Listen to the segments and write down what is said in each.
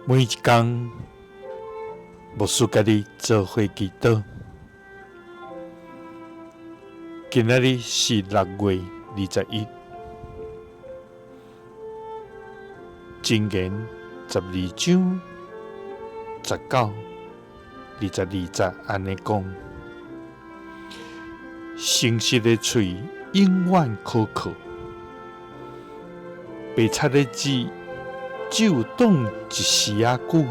每一工，牧師佮你做伙祈禱。今仔日是6月21，箴言12章19、22節按呢講：誠實的喙永遠可靠，白賊的舌只有擋一時仔久。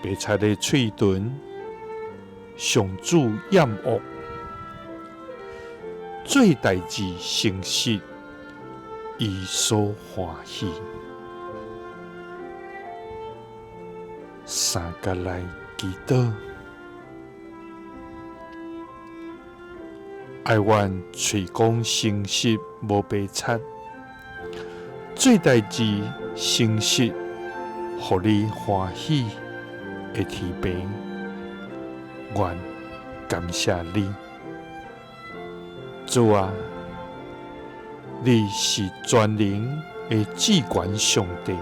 白賊的喙唇上主厭惡，做代誌誠實，伊所歡喜。三佮來祈禱，愛阮喙講誠實，無白賊。做代誌誠實，予你歡喜的天父，阮感謝你，主啊，你是全能的至懸上帝，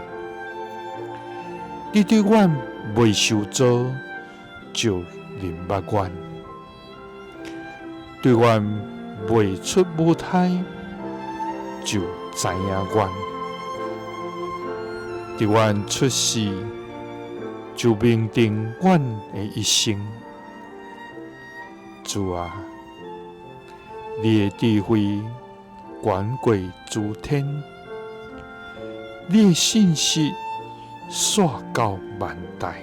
你對阮未受造就認捌阮，對阮未出母胎就知影阮，佇阮出世就命定阮的一生。主啊，你的智慧懸過諸天，你的信實紲到萬代，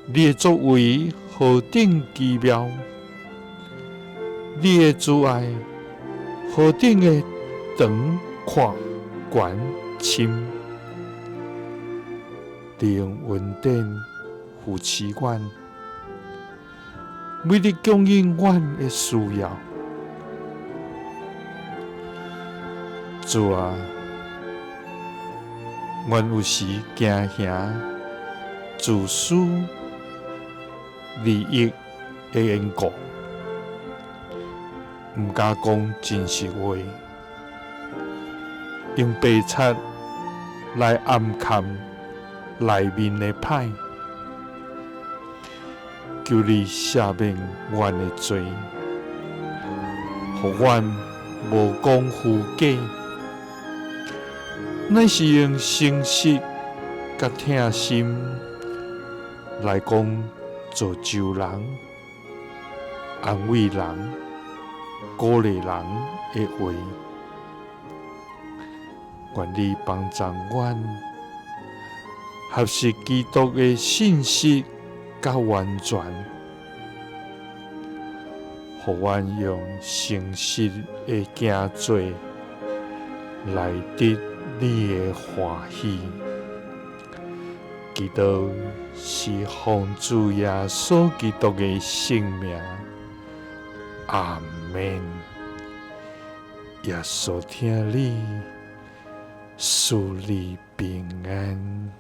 你的作為何等奇妙，你的慈愛何等的長闊懸深，你用恩典扶持阮，每日供應阮的需要。主啊，阮有時驚嚇自私利益的緣故，毋敢講真實話，用白賊來掩蓋內面的歹，求你赦免阮的罪，予阮無講虛假，乃是用誠實佮疼心來講造就人、安慰人、鼓勵人的話。願你幫助阮學習基督的信實佮完全，予阮用誠實的行做來得你的歡喜。祈禱是奉主耶穌基督的聖名，阿們。耶穌疼你，賜你平安。